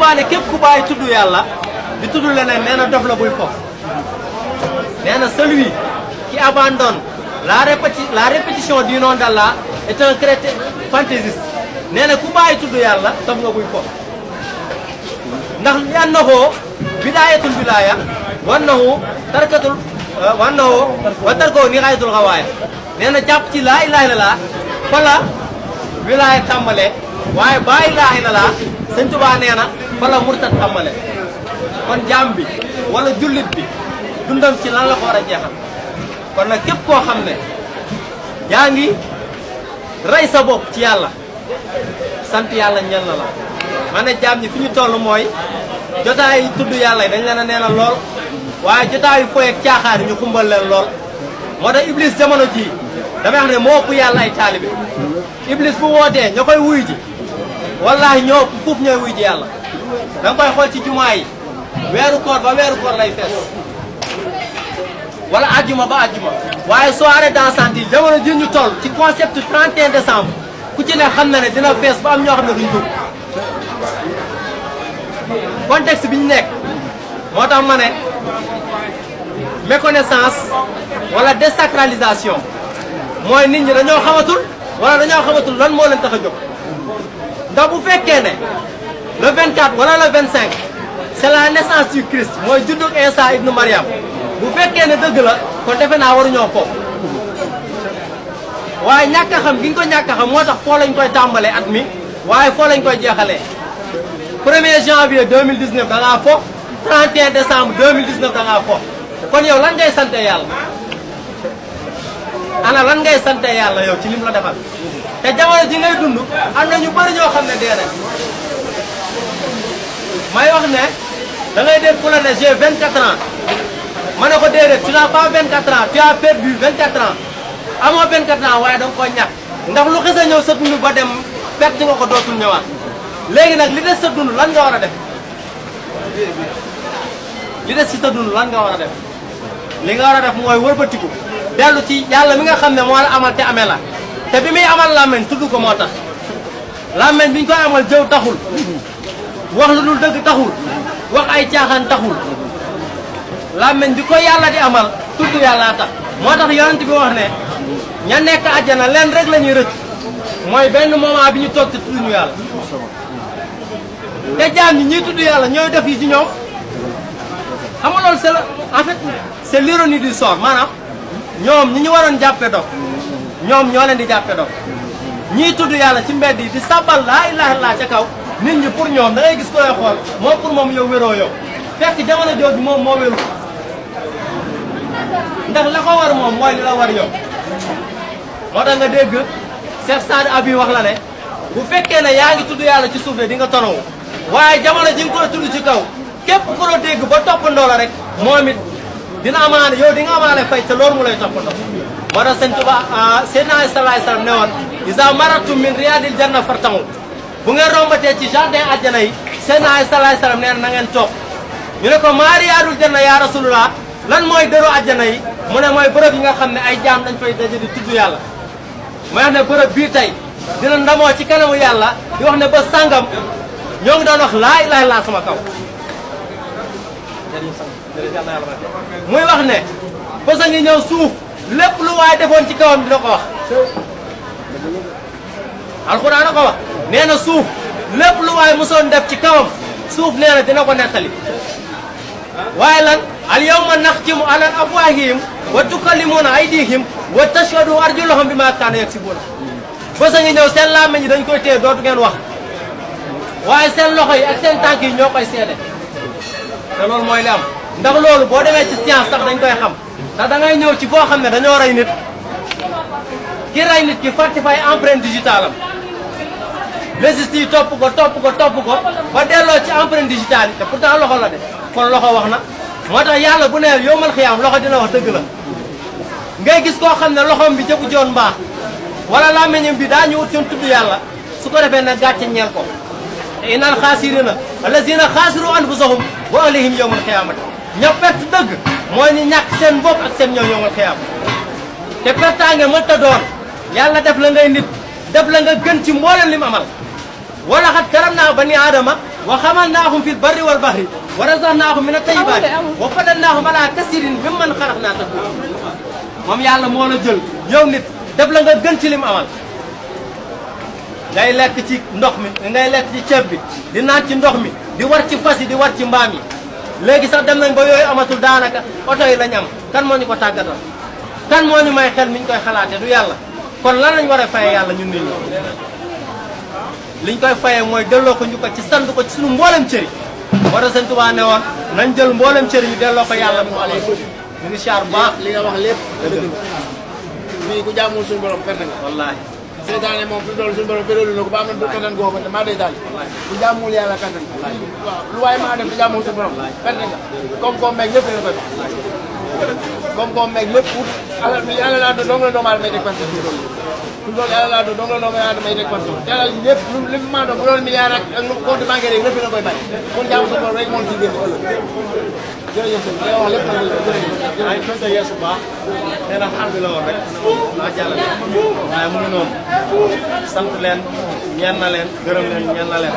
Tuubaa ne képp ku bàyyi tudd yàlla di tudd leneen nee na dof la buy fo nee na celui qui abandonne la répétition du nom d'Allah est un chrétien fantaisiste nee na ku bàyyi tudd yàlla dof nga buy fo ndax li annahu bidaayatul wilaaya wannahu tarkatul wannahu wa tarkoo nihaayatul gawaaya nee na jàpp ci laa ilaaha illallaah fa la wilaaya tàmbalee waaye baa ilaaha illallaah Sëñ Tuubaa nee na fa la murtad tàmbalee kon jaam bi wala jullit bi dundam ci lan la ko war a jeexal kon nag képp koo xam ne yaa ngi rey sa bopp ci yàlla sant yàlla ñel na la ma ne jaam ñi fi ñu toll mooy jotaay tudd yàlla yi dañ leen a neenal lool waaye jotaayu fooy ak caaxaar yi ñu xumbal leen lool moo tax Iblis jamono jii damay wax ne moo ëpp yàlla ay taalibe Iblis bu wootee ña koy wuy ji wallaahi ñoo fuuf ñooy wuy ji yàlla da nga koy xool ci jumaa yi weeru koor ba weeru koor lay fees wala ajjuma ba ajjuma waaye soirée dansante yi jamono ji ñu toll ci concept 31 décembre ku ci ne xam na ne dina fees ba am ñoo xam ne duñ dugg contexte bi ñu nekk moo tax ma ne méconnaissance wala désacralisation mooy nit ñi dañoo xamatul wala dañoo xamatul lan moo leen tax a jóg ndax bu fekkee ne le 24 wala le 25 c'est la naissance du Christ mooy juddug Isa ibnu Mariam bu fekkee ne dëgg la kon defe naa waruñoo foofu waaye ñàkk a xam gi ñu ko ñàkk a xam moo tax foo lañ koy tàmbalee at mi waaye foo lañ koy jeexalee 1er janvier 2019 da ngaa fo 31 décembre 2019 da ngaa fo kon yow lan ngay sante yàlla ana lan ngay sante yàlla yow ci lim la defal te jamono ji ngay dund am na ñu bëri ñoo xam ne dee nañ may wax ne da ngay dégg ku la ne j'ai 24 ans ma ne ko déedéet tu n'as pas 24 ans tu as perdu 24 ans amoo 24 ans waaye da nga koo ñàkk ndax lu xis a ñëw sa dund ba dem perte nga ko dootul ñëwaat léegi nag li des sa dund lan nga war a def li des ci sa dund lan nga war a def li nga war a def mooy wëlbatiku dellu ci yàlla mi nga xam ne moo la amal te amee la te bi muy amal làmmeñ tudd ko moo tax làmmeñ bi ñu koy amal jëw taxul wax lu dul dëgg taxul wax ay caaxaan taxul làmmeñ bi ko yàlla di amal tudd yàllaa tax moo tax yonent bi wax ne ña nekk àjjana leen rek la ñuy rëcc mooy benn moment bi ñu toog te tudduñu yàlla te jaam ñi ñuy tudd yàlla ñooy def yi ci ñoom xam nga loolu c'est en fait c'est l'ironie du sort maanaam ñoom ñi ñu waroon jàppe dof ñoom ñoo leen di jàppe dof ñii tudd yàlla ci mbedd yi di sabbal laa ilaaha illallaah ca kaw nit ñi pour ñoom da ngay gis ko lay xool moom pour moom yow wéroo yow fekk jamono jooju moom moo wéru ndax la ko war moom mooy li la war yow moo tax nga dégg Cheikh Saad Abi wax la ne bu fekkee ne yaa ngi tudd yàlla ci suuf de di nga tonawu waaye jamono ji nga koy tudd ci kaw képp ku la dégg ba toppandoo la rek moom it dina amaane yow di nga amaane fay te loolu mu lay toppandoo moo tax Sëñ Tuubaa Seydina sallallahu alayhi wa sallam ne woon iza marartum min riyaadil janna fartamu bu ngeen rombatee ci jardin àjjana yi Seydina sallallahu alayhi wa sallam nee na ngeen toog ñu ne ko maa riyaadul janna yaa rasulullah lan mooy dëru àjjana yi mu ne mooy bërëb yi nga xam ne ay jaam dañ fay daje di tudd yàlla may wax ne bërëb bii tey dina ndamoo ci kanamu yàlla di wax ne ba sàngam ñoo ngi doon wax laa ilaaha illallaah sama kaw muy wax ne bés a ngi ñëw suuf lépp lu waay defoon ci kawam dina ko wax alxuraan a ko wax nee na suuf lépp lu waay mosoon def ci kawam suuf nee na dina ko nettali waaye lan al yawma naxtimu ala afwaahihim wa tukallimuna aydihim wa tashhadu arjuluhum bima kaanu yaksibuuna bés a ngi ñëw seen làmmiñ yi dañ koy téye dootu ngeen wax waaye seen loxo yi ak seen tànk yi ñoo koy seede te loolu mooy li am ndax loolu boo demee ci science sax dañ koy xam ndax da ngay ñëw ci foo xam ne dañoo rey nit ki rey nit ki fàtti fay empreinte digitale am légiste yi topp ko ba delloo ci empreinte digitale yi te pourtant loxo la de kon loxo wax na moo tax yàlla bu ne yowmal xiyaam loxo dina wax dëgg la ngay gis koo xam ne loxoom bi jëfu joon mbaax wala làmmiñam bi daa ñu ut yoon tudd yàlla su ko defee nag gàcce ñeel ko te innal xaasiriina allazina xaasiru anfusahum wa ahlihim yowmal xiyaamati ña perte dëgg mooy ñu ñàkk seen bopp ak seen ñoom yowmal xiyaam te pertaange mënta doon yàlla def la ngay nit def la nga gën ci mboolem li mu amal wala xat karam naa bani aadama wa hamalnaahum fil barri wal bahri wa razaqnaahum min at-tayyibaati wa faddalnaahum alaa kasiirin mimman xalaqnaa tafdiilaa moom yàlla moo la jël yow nit def la nga gën ci lim amal ngay lekk ci ndox mi ngay lekk ci ceeb bi di naan ci ndox mi di war ci fas yi di war ci mbaam yi léegi sax dem nañ ba yooyu amatul daanaka oto yi lañ am kan moo ñu ko tàggatal kan moo ñu may xel mi ñu koy xalaate du yàlla kon lan lañ war a faye yàlla ñun nit ñi liñ koy fayee mooy delloo ko ñu ko ci sant ko ci suñu mboolem cëri war a Sëñ Tuubaa ne woon nañ jël mboolem cëri ñu delloo ko yàlla mu alee ñu ngi char baax li nga wax lépp dëgg fii ku jaamul suñu borom perte nga wallaahi seytaane moom fi dool suñu borom féréelu na ko ba am na kattan goo xamante maa day daal ku jaamul yàlla kattan waaw lu waaye maa def ku jaamul suñu borom perte nga koom-koom meeg lépp dina koy baax koom-koom meeg lépp wut alal bi yàlla laa doon dong la doomu aadama may teg parce que suñu dool yàlla laa doon dong la doomu aadama may teg parce que yàlla lépp lu maa doon bu doon milliard ak lu compte bancaire rek lépp dina koy bàyyi kon jaamu suñu borom rek moom si génn ëllëg jërëjëf sëñ bi wax lépp nag jërëjëf ay tontu yeesu baax nee na xar bi la woon rek maa jàll waaye mu ngi noonu sant leen ñeen na leen gërëm leen ñeen na leen